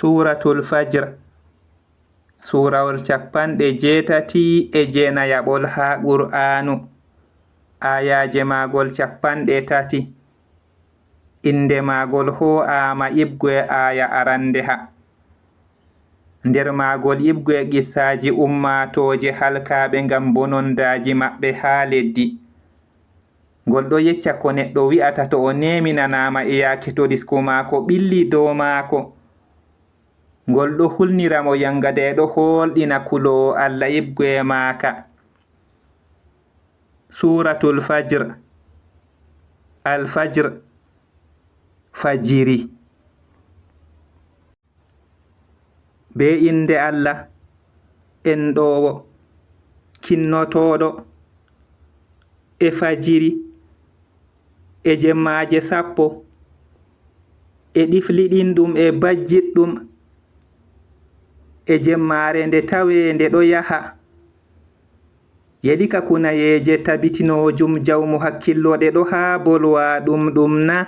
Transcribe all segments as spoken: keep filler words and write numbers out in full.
Suuratul Fajr, suurawol cappanɗe jeetati e jeenayaɓol haa Qur'aanu, aayaaje maagol cappanɗe tati. Innde maagol hoo'aama iɓgo e aaya aranndeha. Nder maagol iɓgo e qissaaji ummaatooje halkaaɓe ngam bonondaaji maɓɓe haa leddi. Ngol ɗo yecca ko neɗɗo wi'ata to o neeminanaama e yaake to risku maako ɓilli dow maako. Ngol ɗo hulnira mo yangada e ɗo hoolɗina kuloowo Allah iɓgo e maaka. Suuratul Fajr. Al Fajr. Fajiri. Bee innde Allah, enɗoowo, kinnotooɗo, e fajiri, e jemmaaje sappo, e ɗifliɗinɗum e bajjitɗum, e jemmaare nde taweende ɗo yaha. Yelika kunayeeje tabitinoojum jawmu hakkillooɗe ɗo haa bolwaa ɗum ɗum na?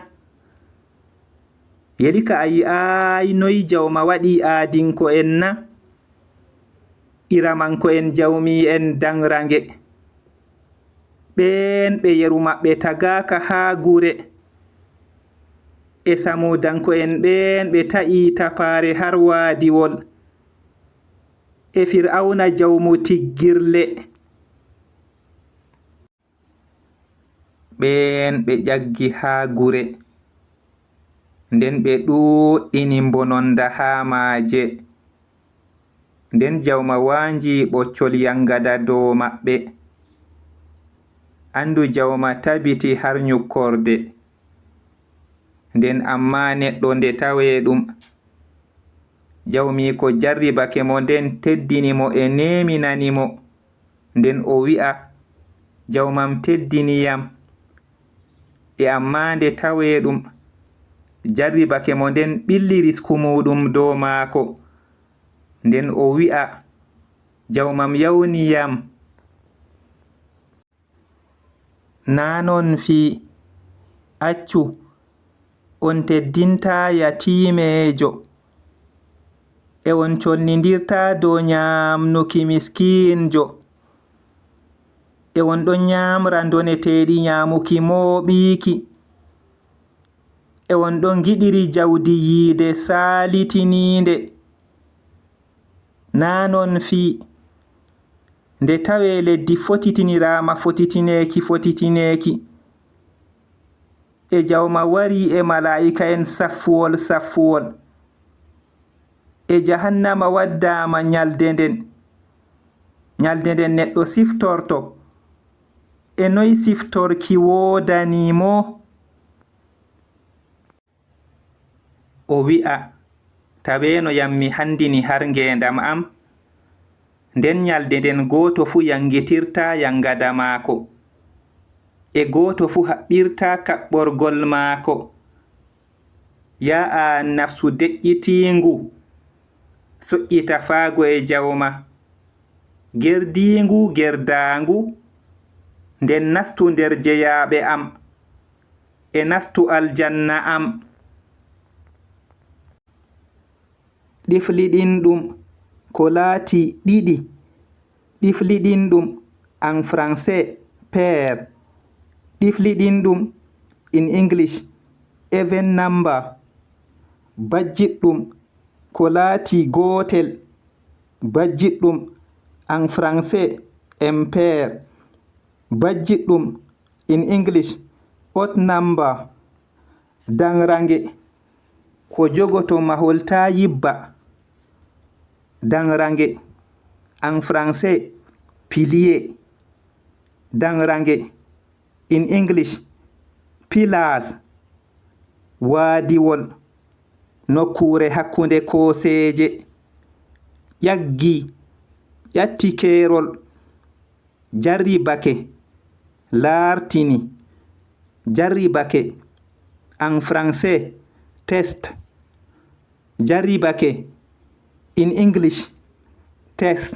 Yelika a yi'aay noy jawma waɗi aadinko'en na? Iramanko'en jawmii'en daŋraŋge. Ɓeen ɓe yeru maɓɓe tagaaka haa gure. E Samuudanko'en ɓeen ɓe ta'i tapaare har waadiwol. E Fir'awna jawmu tiggirle. Ɓeen ɓe ƴaggi haa gure. Nden ɓe ɗuuɗɗini mbononda haa maaje. Nden jawma waanji ɓoccol yangada dow maɓɓe. Anndu jawma tabiti har nyukkorde. Nden ammaa neɗɗo nde tawee ɗum, jawmiiko jarribake mo nden teddini mo e neeminani mo. Nden o wi'a, "Jawmam teddini yam." E ammaa nde tawee ɗum, jarribake mo nden ɓilli risku muuɗum dow maako. Nden o wi'a, "Jawmam yawni yam." Naa non fii, accu, on teddintaa yatiimeejo, e on colnindirtaa dow nyaamnuki miskiinjo, e on ɗon nyaamra ndoneteeɗi nyaamuki mooɓiiki, e on ɗon ngiɗiri jawdi yiide saalitiniinde. Naa non fii, nde tawee leddi fotitiniraama fotitineeki fotitineeki, e jawma warii e malaa'ika'en saffuwol saffuwol, e jahannama waddaama nyalde nden, nyalde nden neɗɗo siftorto, e noy siftorki woodani mo? O wi'a, "Taweeno yam mi handini har ngeendam am." Nden nyalde nden gooto fuu yangitirtaa yangada maako, e gooto fuu haɓɓirtaa kaɓɓorgol maako. Yaa aan nafsu deƴƴitiingu, soƴƴita faago e jawma, gerdiingu gerdaangu, nden nastu nder jeyaaɓe am. E nastu aljanna am. Ɗifliɗinɗum ko laati ɗiɗi. Ɗifliɗinɗum, en français, pair. Ɗifliɗinɗum, in English, even number. Bajjitɗum ko laati gootel. Bajjitɗum, en français, impair. Bajjitɗum, in English, odd number. Daŋraŋge ko jogoto mahol taa yibba. Daŋraŋge, en français, pilier. Daŋraŋge, in English, pillars. Waadiwol, nokkuure hakkunde kooseeje. Ƴaggi, ƴatti keerol. Jarribake, laartini. Jarribake, en français, test. Jarribake, in English, test.